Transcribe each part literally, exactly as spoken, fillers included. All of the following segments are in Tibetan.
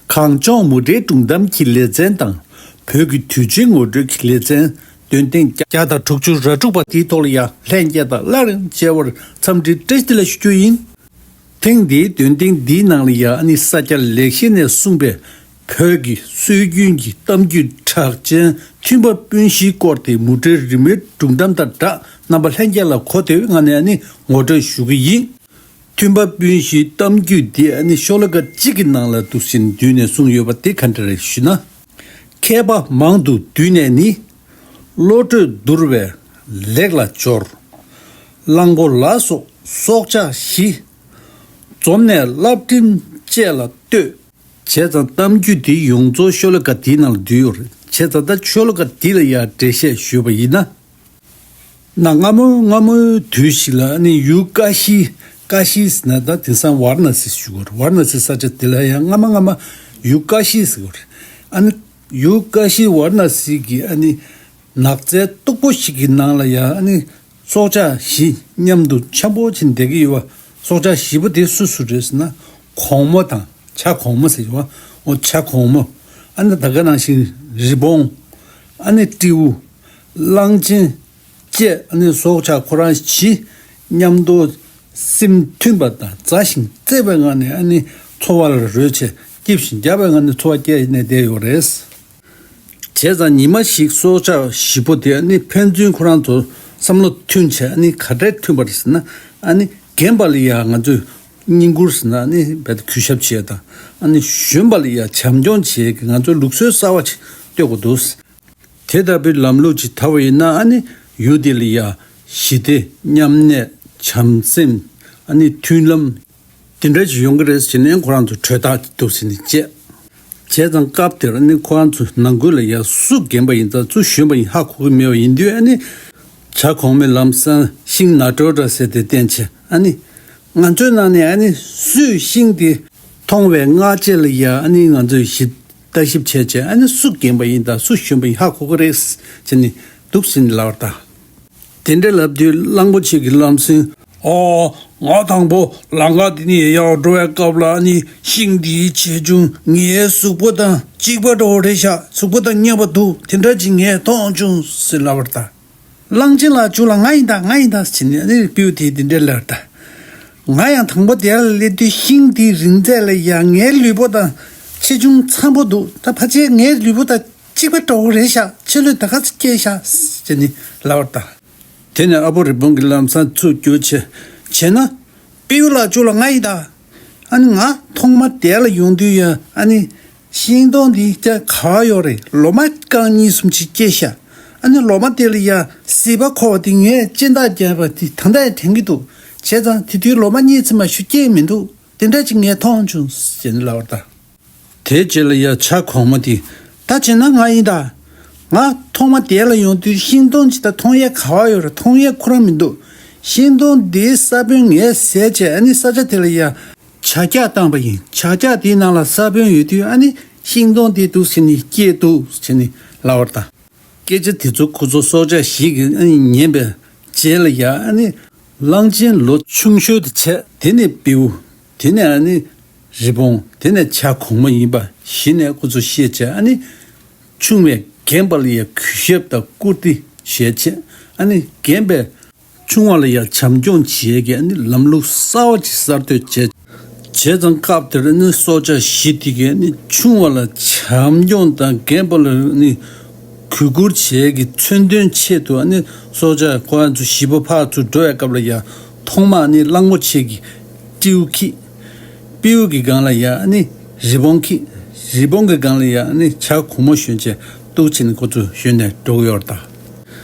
གངས་ལྗོངས་མུ་འབྲེལ་སྒྲུང་གཏམ་གྱི་ལེ་ཚན་དང་། བོད་ཀྱི་དུས་ཆེན་ངོ་སྤྲོད་ཀྱི་ལེ་ཚན། འདོན་ཐེངས་བརྒྱ་དང་དྲུག་ཅུ་རེ་དྲུག་པ་དེའི་ཐོག་ལ་ཡང་ལྷན་རྒྱས་དང་སླར་ཡང་མཇལ་བར་འཚམས་འདྲི་བཀྲ་ཤིས་བདེ་ལེགས་ཞུ་རྒྱུ་ཡིན། ཐེངས་འདིའི་འདོན་ཐེངས་འདིའི་ནང་ལ་ཡང་ཨ་ནི་ས་སྐྱ་ལེགས་བཤད་ནས་གསུངས་པའི་བོད་ཀྱི་སྲོལ་རྒྱུན་གྱི་གཏམ་རྒྱུད་གྲགས་ཅན་མཐུན་པ་སྤུན་བཞིའི་སྐོར་དེ་མུ་འབྲེལ་རི་མོའི་སྒྲུང་གཏམ་དང་སྦྲགས་རྣམ་པ་ལྷན་རྒྱས་ལ་གོ་བདེ་བའི་ངང་ནས་ཨ་ནི་ངོ་སྤྲོད་ཞུ་གི་ཡིན། མཐུན་པ་སྤུན་བཞིའི་གཏམ་རྒྱུད་འདི་ཨ་ནི་ཤོ་ལོ་ཀ་གཅིག་གི་ནང་ལ་འདུག་སེ་བསྡུས་ནས་གསུངས་ཡོད་པ་དེ་ག་འདྲ་རེད་ཞུ་ན། མཁས་པ་མང་དུ་བསྡུས་ནས་ནི། བློ་གྲོས་བསྡུར་བས་ལེགས་ལ་སྦྱོར། གླང་པོ་ལ་སོགས་སྲོག་ཆགས་བཞི། འཛོམས་ནས་བསླབ་ཁྲིམས་བཅས་ལ་ལྟོས། བྱས་ཙང་གཏམ་རྒྱུད་འདི་ཡོངས་རྫོགས་ཤོ་ལོ་ཀ་འདིའི་ནང་ལ་བསྡུས་ཡོད་རེད། བྱས་ཙང་ད་ཤོ་ལོ་ཀ་འདི་ལ་ཡང་འགྲེལ་བཤད་ཞུས་པ་ཡིན་ན། གནའ་སྔ་མོའི་སྔ་མོའི་དུས་ཤིག་ལ་ནི་ཡུལ་ཀ་ཤི། ཀ་ཤི་ཟེར་ན་ད་དེང་སང་ཝཱ་ར་ཎ་སི་ཞུ་གི་རེད། ཝཱ་ར་ཎ་སི་ས་ཆ་དེ་ལ་ཡང་སྔ་མ་སྔ་མ་ཡུལ་ཀ་ཤི་ཟེར་གི་རེད། ཨ་ནི་ཡུལ་ཀ་ཤི་ཝཱ་ར་ཎ་སི་གི་ཨ་ནི་ནགས་ཚལ་སྟུག་པོ་ཞིག་གི་ནང་ལ་ཡང་ཨ་ནི་སྲོག་ཆགས་བཞི་མཉམ་དུ་འཆམ་པོ་བྱས་བསྡད་ཀྱི་ཡོད་པ། སྲོག་ཆགས་བཞི་པོ་དེ་སུ་སུ་རེད་ཟེར་ན། གོང་མོ་དང་བྱ་གོང་མོ་ཟེར་གྱི་ཡོད་པ། འོ་བྱ་གོང་མོ། ཨ་ནི་ད་ག་ནང་བཞིན་རི་བོང་། ཨ་ནི་སྤྲེའུ། གླང་ཆེན་བཅས་ཨ་ནི་སྲོག་ཆགས་ཁོ་རང་བཞི་མཉམ་དུ་སེམས་མཐུན་པ་དང་མཛའ་ཞིང་བརྩེ་བའི་ངང་ནས་ཨ་ནི་འཚོ་བ་ལ་རོལ་བྱས་སྐྱིད་ཞིང་རྒྱ་བའི་ངང་ནས་འཚོ་བ་སྐྱེལ་ནས་བསྡད་ཡོད་རེད། བྱས་ཙང་ཉི་མ་ཞིག་སྲོག་ཆགས་བཞི་པོ་དེ་ཨ་ནི་ཕན་ཚུན་ཁོ་རང་ཚོ་བསམ་བློ་མཐུན་བྱས་ཨ་ནི་ག་འདྲས་མཐུན་པ་རེད་ཟེར་ན། ཨ་ནི་རྒན་པ་ལ་ཡང་ང་ཚོས་བསྙེན་བཀུར་ཟེར་ན་ཨ་ནི་རྦད་དེ་གུས་ཞབས་བྱེད་དང་། ཨ་ནི་གཞོན་པ་ལ་ཡང་བྱམས་སྐྱོང་བྱེད་ཀྱི་ང་ཚོའི་ལུགས་སྲོལ་གསར་བ་ཅིག་གཏོད་དགོས་འདུག། དེ་ལྟ་བུའི་ལམ་ལུགས་ཅིག་དར་བ་ཡིན་ན་ཨ་ནི་ཡུལ་དེ་ལ་ཡ་ཞི་བདེ་མཉམ་གནས་བྱམས་སེམས་ཨ་ནི་མཐུན་ལམ་དེ་འདྲ་ཅིག་ཡོང་གི་རེད་ཟེར་ནས་ཁོ་རང་ཚོ་གྲོས་ཐག་འདུག་ཟེར་ནས་བཅད། བྱས་ཙང་སྐབས་དེར་ཨ་ནི་ཁོ་རང་ཚོ་ནང་ཁུལ་ལ་ཡ་སུ་རྒན་པ་ཡིན་དང་སུ་གཞོན་པ་ཡིན་ཧ་གོ་གི་མེད་པ་ཡིན་དུས་ཨ་ནི་བྱ་གོང་མའི་ལམ་སང་ཤིང་ནག་ཁྲོ་འདྲ་ཟེར་དེ་བསྟན་བྱས་ཨ་ནི་ང་ཚོའི་ནང་ནས་ཨ་ནི་སུས་ཤིང་དེ་མཐོང་བའི་སྔ་རྗེས་ལ་ཡ་ཨ་ནི་ང་ཚོས་ཞིབ་ལྟ་ཞིབ་བྱས་བྱས་ཨ་ནི་སུ་རྒན་པ་ཡིན་དང་སུ་གཞོན་པ་ཡིན་ཧ་གོ་གི་རེད་ཟེར་ནས་འདུག་ཟེར་ནས་ལབ་པ་དང་། དེ་འདྲ་ལབ་དུས་གླང་པོ་ཆེ་གི་ལམ་སེང་། ཨོ། ང་དང་པོ་ལམ་ཁ་འདི་ནས་ཡར་འགྲོ་བའི་སྐབས་ལ་ཨ་ནི་ཤིང་འདིའི་ཆེ་ཆུང་ངའི་གཟུགས་པོ་དང་གཅིག་པ་འདྲ་བོ་རེད་ཤག་གཟུགས་པོ་དང་མཉམ་པ་འདུག་དེ་འདྲ་ཅིག་ངས་མཐོང་བྱུང་ཟེར་ལབ་པ་དང་། གླང་ཆེན་ལགས་ཁྱོད་ལ། ང་ཡིན་ད། ང་ཡིན་ད་ཟེར་ནས་ཨ་ནི་སྤྲེའུ་དེས་དེ་འདྲ་ལབ་པ་དང་། ང་ཡང་དང་པོ་དེ་ལ་སླེབས་དུས་ཤིང་དེའི་རིང་ཚད་ལ་ཡང་ངའི་ལུས་པོ་དང་ཆེ་ཆུང་འཚམ་པོ་འདུག་ད་ཕལ་ཆེར་ངའི་ལུས་པོ་དང་གཅིག་པ་འདྲ་བོ་རེད་ཤག་ཕྱི་ལོས་ད་ག་ཚོད་སྐྱེས་ཤག་ཟེར་ནས་ལབ་པ་དང་། དེ་ནས་ཨ་ཕོ་རི་བོང་གི་ལམ་སང་ཚུར་རྒྱུགས་བྱས། བྱས་ན། སྤྲེའུ་ལགས་ཁྱོད་ལ། ང་ཡིན་ད། ཨ་ནི་ང་ཐོག་མ་དེ་ལ་ཡོང་དུས་ཡ་ཨ་ནི་ཤིང་སྡོང་འདི་ཀྱང་ག་བ་ཡོད་རེད། ལོ་མ་རྐང་གཉིས་གསུམ་ཅིག་སྐྱེས་ཤག་ཨ་ནི་ལོ་མ་དེ་ལ་ཡ་སྲིད་པ་འཁོར་བ་དེ་ངས་སྦྱིན་བདག་བརྒྱབ་པ་དེ་ད་ལྟ་ཡང་དྲན་གྱི་འདུག་བྱས་ཙང་དེ་དུས་ལོ་མ་གཉིས་ཙམ་མ་གཏོགས་སྐྱེས་མི་འདུག་དེ་འདྲ་ཅིག་ངས་མཐོང་བྱུང་ཟེར་ནས་ལབ་པ་དང་། དེའི་རྗེས་ལ་ཡ་བྱ་གོང་མ་དེས། ད་བྱས་ན་ང་ཡིན་ད། ང་ཐོག་མ་དེ་ལ་ཡོང་དུས་ཤིང་སྡོང་ཅིག་ད་མཐོང་ཡས་ག་བ་ཡོད་རེད། མཐོང་ཡས་ཁོ་རང་མི་འདུག་ཤིང་སྡོང་དེའི་ས་བོན་ངས་ཟས་བྱས་ཨ་ནི་ས་ཆ་དེ་ལ་ཡ་བྱ་སྐྱག་བཏང་པ་ཡིན། བྱ་སྐྱག་དེའི་ནང་ལ་ས་བོན་ཡོད་དུས་ཨ་ནི་ཤིང་སྡོང་དེ་འདུག་ཟེར་ནས་སྐྱེས་འདུག་ཟེར་ནས་ལབ་པ་དང་། སྐད་ཆ་དེ་ཚོ་ཁོ་ཚོ་སྲོག་ཆགས་ཞིག་གིས་ཨ་ནི་ཉན་པའི་རྗེས་ལ་ཡ་ཨ་ནི་གླང་ཆེན་ལོ་ཆུང་ཤོས་དེ་བྱས། དེ་ནས་སྤྲེའུ། དེ་ནས་ཨ་ནི་རི་བོང་། དེ་ནས་བྱ་གོང་མ་ཡིན་པ་གཞི་ནས་ཁོ་ཚོ་ཤེས་བྱས་ཨ་ནི་ཆུང་བས་རྒན་པ་ལ་ཡ་གུས་ཞབས་དང་བཀུར་སྟི་བྱས་བྱས་ཨ་ནི་རྒན་པས་ཆུང་བ་ལ་ཡ་བྱམས་སྐྱོང་བྱེད་ཀྱི་ཨ་ནི་ལམ་ལུགས་གསར་བ་ཅིག་གསར་གཏོད་བྱས། བྱས་ཙང་སྐབས་དེར་ནི་སྲོག་ཆགས་བཞི་དེ་གས་ནི་ཆུང་བ་ལ་བྱམས་སྐྱོང་དང་རྒན་པ་ལ་ནི་གུས་བཀུར་བྱེད་ཀྱི་མཚོན་དོན་ཆེད་དུ་ནི་སྲོག་ཆགས་ཁོ་རང་ཚོ་བཞི་པོ་ཕར་ཚུར་འགྲོ་བའི་སྐབས་ལ་ཡ་ཐོག་མ་ནི་གླང་པོ་ཆེ་གི་སྤྲེའུ་ཁྱེར། སྤྲེའུ་གི་སྒང་ལ་ཡ་ནི་རི་བོང་ཁྱེར། རི་བོང་གི་སྒང་ལ་ཡ་ནི་བྱ་གོང་མ་ཞོན་བྱས་འདུག་བྱས་ནས་ཁོ་ཚོ་ཞོན་ནས་འགྲོ་གི་ཡོད་རེད་ད།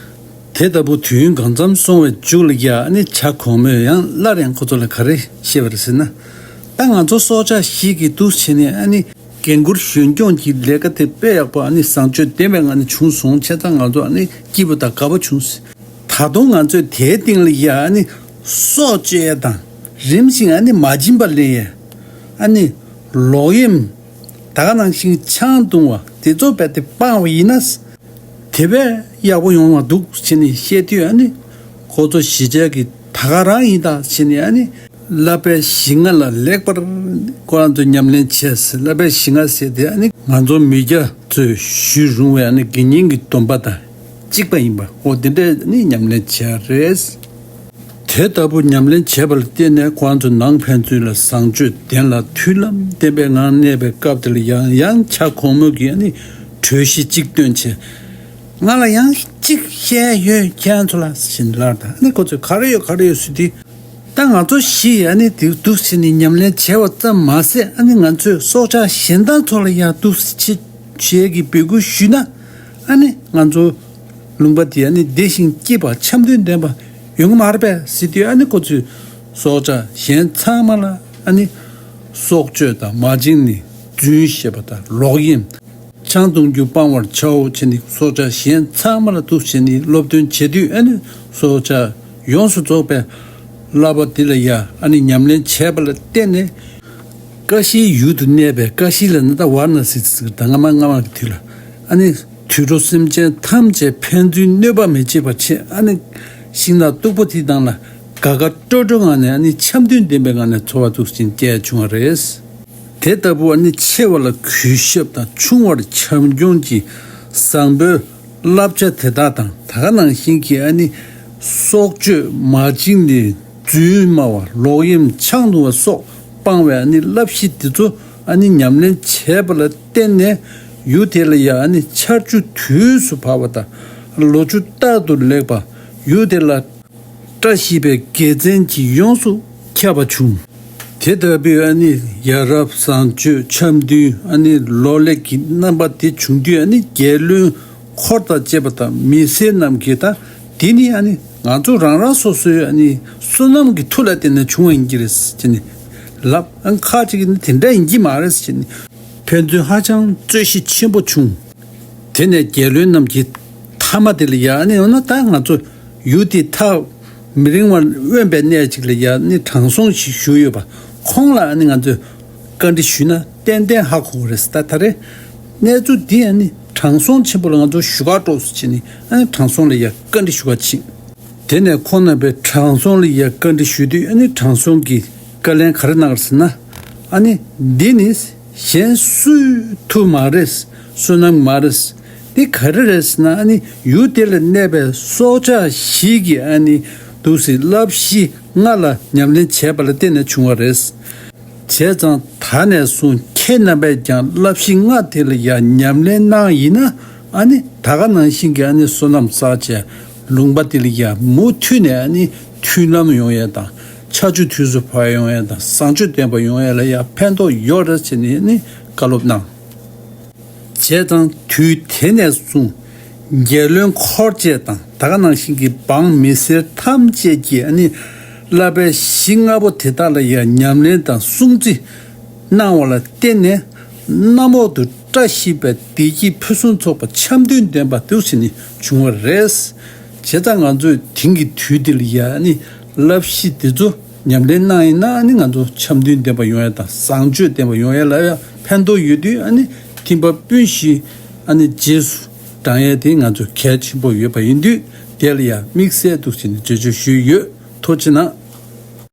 དེ་ལྟ་བུ་དུས་ཡུན་གང་འཚམ་སོང་བའི་མཇུག་ལ་ཡ་ཨ་ནི་བྱ་གོང་མོས་ཡང་སླར་ཡང་ཁོ་ཚོ་ལ་ག་རེ་བཤད་པ་རེད་ཟེར་ན། ད་ང་ཚོ་སྲོག་ཆགས་ཤིག་གིས་འདུག་བྱས་ནས་ཨ་ནི་རྒན་བཀུར་གཞོན་སྐྱོང་གི་ལས་ཀ་དེ་དཔེ་ཡག་པོ་ཨ་ནི་བཟང་སྤྱོད་ལྡན་པའི་ངང་ནས་བྱུང་སོང་། བྱས་ཙང་ང་ཚོ་ཨ་ནི་སྐྱིད་པོ་དང་དགའ་པོ་བྱུང་ཟེར། ད་དུང་ང་ཚོས་དེའི་སྟེང་ལ་ཡ་ཨ་ནི་སྲོག་གཅོད་ཡས་དང་རིམ་བཞིན་ཨ་ནི་མ་བྱིན་པ་ལེན་ཡས། ཨ་ནི་ལོག་གཡེམ། ད་ག་ནང་བཞིན་ཆང་བཏུང་བ་དེ་ཚོ་རྦད་དེ་སྤངས་པ་ཡིན་ན། དེ་བས་ཡག་པོ་ཡོང་བ་འདུག་ཟེར་ནས་བཤད་དུས་ཨ་ནི། ཁོ་ཚོ་གཞིས་བྱེས་ཀྱི་ད་ག་རང་ཡིན་ད་ཟེར་ནས་ཨ་ནི། བསླབ་པའི་གཞི་ལྔ་ལ་ལེགས་པར་ཁོ་རང་ཚོས་ཉམས་ལེན་བྱས། བསླབ་པའི་གཞི་ལྔ་ཟེར་དེ་ཨ་ནི་ང་ཚོ་མི་སྐྱ་ཚོས་ཞུ་རུང་བའི་ཨ་ནི་དགེ་བསྙེན་གྱི་སྡོམ་པ་དང་གཅིག་པ་ཡིན་པ། འོ་དེ་འདྲས་ནི་ཉམས་ལེན་བྱས་རེད། དེ་ལྟ་བུ་ཉམས་ལེན་བྱས་པ་ལ་བརྟེན་ནས་ཁོ་རང་ཚོ་ནང་ཕན་ཚུན་ལ་བཟང་སྤྱོད་ལྡན་ལ་མཐུན་ལམ་ལྡན་པའི་ངང་གནས་པའི་སྐབས་དེ་ལ་ཡང་ཡང་ཆ་གོང་མོ་གི་ཨ་ནི་གྲོས་གཞི་གཅིག་བཏོན་བྱས། ང་ལ་ཡང་གཅིག་བཤད་ཡོད། ཁྱེད་ཚོ་ལ་ཞིན་ལར་དང་ཨ་ནི་ཁོ་ཚོས་ག་རེ་ཡོད་ག་རེ་ཡོད་ཟེར་དུས། ད་ང་ཚོ་བཞི་ཡིས་ཨ་ནི་དེ་འདུག་བྱས་ནས་ཉམས་ལེན་བྱས་པ་ཙམ་མ་ཟད། ཨ་ནི་ང་ཚོས་སྲོག་ཆགས་གཞན་དག་ཚོ་ལ་ཡང་འདུག་བྱས་བྱས་ཀྱི་འབོད་སྐུལ་ཞུས་ན། ཨ་ནི་ང་ཚོ་ལུང་པ་དེ་ཨ་ནི་བདེ་ཞིང་སྐྱིད་པ་འཆམ་མཐུན་ལྡན་པ་ཡོང་གི་མ་རེད་པས་ཟེར་དུས། ཨ་ནི་ཁོ་ཚོས་སྲོག་ཆགས་གཞན་ཚང་མ་ལ་ཨ་ནི་སྲོག་གཅོད་དང་མ་བྱིན་ནས་རྫུན་བཤད་པ་དང་ལོག་གཡེམ། ཆང་འཐུང་རྒྱུ་སྤང་བར་བྱའོ་བྱས་ནས་སྲོག་ཆགས་གཞན་ཚང་མ་ལ་འདུག་བྱས་ནས་སློབ་སྟོན་བྱེད་དུས། ཨ་ནི་སྲོག་ཆགས་ཡོངས་སུ་རྫོགས་པའི་བསླབ་པ་འདི་ལ་ཡ་ཨ་ནི་ཉམས་ལེན་བྱས་པ་ལ་བརྟེན་ནས། ཀ་ཤིའི་ཡུལ་དུ་གནས་པའི། ཀ་ཤི་ལབ་ན་ད་ཝཱ་ར་ཎ་སི་ཟེར་གི་ད་སྔ་མ་སྔ་མ་གི་དུས་ལ་ཨ་ནི་དུད་འགྲོ་སེམས་ཅན་ཐམས་ཅད་ཕན་ཚུན་གནོད་པ་མི་བྱེད་པ་བྱས། ཨ་ནི་ཤིང་ནགས་སྟུག་པོ་དེའི་ནང་ལ་དགའ་དགའ་སྤྲོ་སྤྲོའི་ངང་ནས་ཨ་ནི་འཆམ་མཐུན་ལྡན་པའི་ངང་ནས་འཚོ་བ་འདུག་བྱས་ནས་བསྐྱལ་བྱུང་བ་རེད། དེ་ལྟ་བུ་ཨ་ནི་འཆི་བ་ལ་གུས་ཞབས་དང་ཆུང་བར་བྱམས་སྐྱོང་གི་བཟང་པོའི་བསླབ་བྱ་དེ་དག་དང་། ད་ག་ནང་བཞིན་གྱི་ཨ་ནི་སྲོག་གཅོད་མ་བྱིན་ནས་རྫུན་སྨྲ་བ་ལོག་གཡེམ་ཆང་འཐུང་བ་སོགས་སྤང་བའི་ཨ་ནི་བསླབ་གཞི་འདི་ཚོ་ཨ་ནི་ཉམས་ལེན་བྱས་པ་ལ་བརྟེན་ནས་ཡུལ་དེ་ལ་ཡ་ཨ་ནི་ཆར་ཆུ་དུས་སུ་བབས་པ་དང་ལོ་ཕྱུགས་རྟག་ཏུ་ལེགས་པ། ཡུལ་དེ་ལ་བཀྲ་ཤིས་པའི་དགེ་མཚན་གྱིས་ཡོངས་སུ་ཁྱབ་པ་བྱུང་། དེ་ལྟ་བུའི་ཨ་ནི་ཡ་རབས་བཟང་སྤྱོད་འཆམ་མཐུན་ཨ་ནི་ལོ་ལེགས་ཀྱི་རྣམ་པ་དེ་བྱུང་དུས། ཨ་ནི་རྒྱལ་བློན་འཁོར་དང་བཅས་པ་དང་མི་སེར་རྣམས་ཀྱིས། ད་འདི་ནི་ཨ་ནི་ང་ཚོ་རང་རང་སོ་སོའི་ཨ་ནི་བསོད་ནམས་ཀྱི་མཐུ་ལ་བརྟེན་ནས་བྱུང་བ་ཡིན་གྱི་རེད་ཟེར་ནས་ལབ། ཨ་ནི་ཁ་ཅིག་གིས་ནི་དེ་འདྲ་ཡིན་གྱི་མ་རེད་ཟེར་ནས། ཕན་ཚུན་ཧ་ཅང་རྩོད་གཞི་ཆེན་པོ་བྱུང་། དེ་ནས་རྒྱལ་བློན་རྣམས་ཀྱིས་མཐའ་མ་དེ་ལ་ཡ་ཨ་ནི་འོ་ན་ད་ང་ཚོ་ཡུལ་དེ་ཐག་མི་རིང་བར་དབེན་པའི་གནས་ཅིག་ལ་ཡ་ཨ་ནི་དྲང་སྲོང་ཞིག་བཞུགས་ཡོད་པ། ཁོང་ལ་ཨ་ནི་ང་ཚོས་བཀའ་འདྲི་ཞུས་ན་ཏན་ཏན་ཧ་གོ་གི་རེད་ཟེར། ད་ད་རེས་གནས་ཚུལ་འདི་ཨ་ནི་དྲང་སྲོང་ཆེན་པོ་ལ་ང་ཚོ་ཞུ་ག་འགྲོ་ཟེར་བྱས་ནས། ཨ་ནི་དྲང་སྲོང་ལ་ཡ་བཀའ་འདྲི་ཞུ་ག་ཕྱིན། དེ་ནས་ཁོང་རྣམ་པས་དྲང་སྲོང་ལ་ཡ་བཀའ་འདྲི་ཞུས་དུས། ཨ་ནི་དྲང་སྲོང་གིས་བཀའ་ལན་ག་རེ་གནང་ཟེར་ན། ཨ་ནི་འདི་ནི་གཞན་སུའི་མཐུ་མ་རེད། བསོད་ནམས་མ་རེད། འདི་ག་རེ་རེད་ཟེར་ན། ཨ་ནི་ཡུལ་དེ་ལ་གནས་པའི་སྲོག་ཆགས་བཞི་གི་ཨ་ནི་འདུག་སེ་བསླབ་གཞི་ལྔ་ལ་ཉམས་ལེན་བྱས་པ་ལ་བརྟེན་ནས་བྱུང་བ་རེད། བྱས་ཙང་ད་ནས་བཟུང་ཁྱེད་རྣམ་པས་ཀྱང་བསླབ་གཞི་ལྔ་དེ་ལ་ཡང་ཉམས་ལེན་གནང་ཡིན་ན། ཨ་ནི་ད་ག་ནང་བཞིན་གྱི་ཨ་ནི་བསོད་ནམས་བསགས་བྱས་ལུང་པ་དེ་ལ་ཡང་མུ་མཐུད་ནས་ཨ་ནི་མཐུན་ལམ་ཡོང་ཡས་དང་། ཆར་ཆུ་དུས་སུ་བབས་ཡོང་ཡས་དང་། བཟང་སྤྱོད་ལྡན་པ་ཡོང་ཡས་ལ་ཡང་ཕན་ཐོགས་ཡོད་རེད་ཟེར་ནས་ཨ་ནི་བཀའ་སློབ་གནང་། བྱས་ཙང་དུས་དེ་ནས་བཟུང་རྒྱལ་བློན་འཁོར་བཅས་དང་། ད་ག་ནང་བཞིན་གྱི་འབངས་མི་སེར་ཐམས་ཅད་ཀྱིས་ཨ་ནི་བསླབ་པའི་གཞི་ལྔ་པོ་དེ་དག་ལ་ཡང་ཉམས་ལེན་དང་སྲུང་བརྩི་གནང་བ་ལ་བརྟེན་ནས། གནམ་འོག་ཏུ་བཀྲ་ཤིས་པའི་བདེ་སྐྱིད་ཕུན་སུམ་ཚོགས་པ་འཆམ་མཐུན་ལྡན་པ་འདུག་ཟེར་ནས་བྱུང་བ་རེད། བྱས་ཙང་ང་ཚོས་དེང་གི་དུས་འདི་ལ་ཡང་ཨ་ནི་བསླབ་གཞི་འདི་ཚོ་ཉམས་ལེན་གནང་ཡིན་ན། ཨ་ནི་ང་ཚོ་འཆམ་མཐུན་ལྡན་པ་ཡོང་ཡ་དང་། བཟང་སྤྱོད་ལྡན་པ་ཡོང་ཡ་ལ་ཡང་ཕན་ཐོགས་ཡོད་དུས། ཨ་ནི་ཐིམ་ཕ་སྤུན་བཞི་ཨ་ནི་རྗེས་སུ་འབྲང་ཡ་དེ་ང་ཚོ་གལ་ཆེན་པོ་ཡོད་པ་ཡིན་དུས། དེ་ལ་ཡང་དམིགས་བསལ་འདུག་ཟེར་ནས་འགྲེལ་བརྗོད་ཞུས་ཡོད། ཐུགས་རྗེ་གནང་།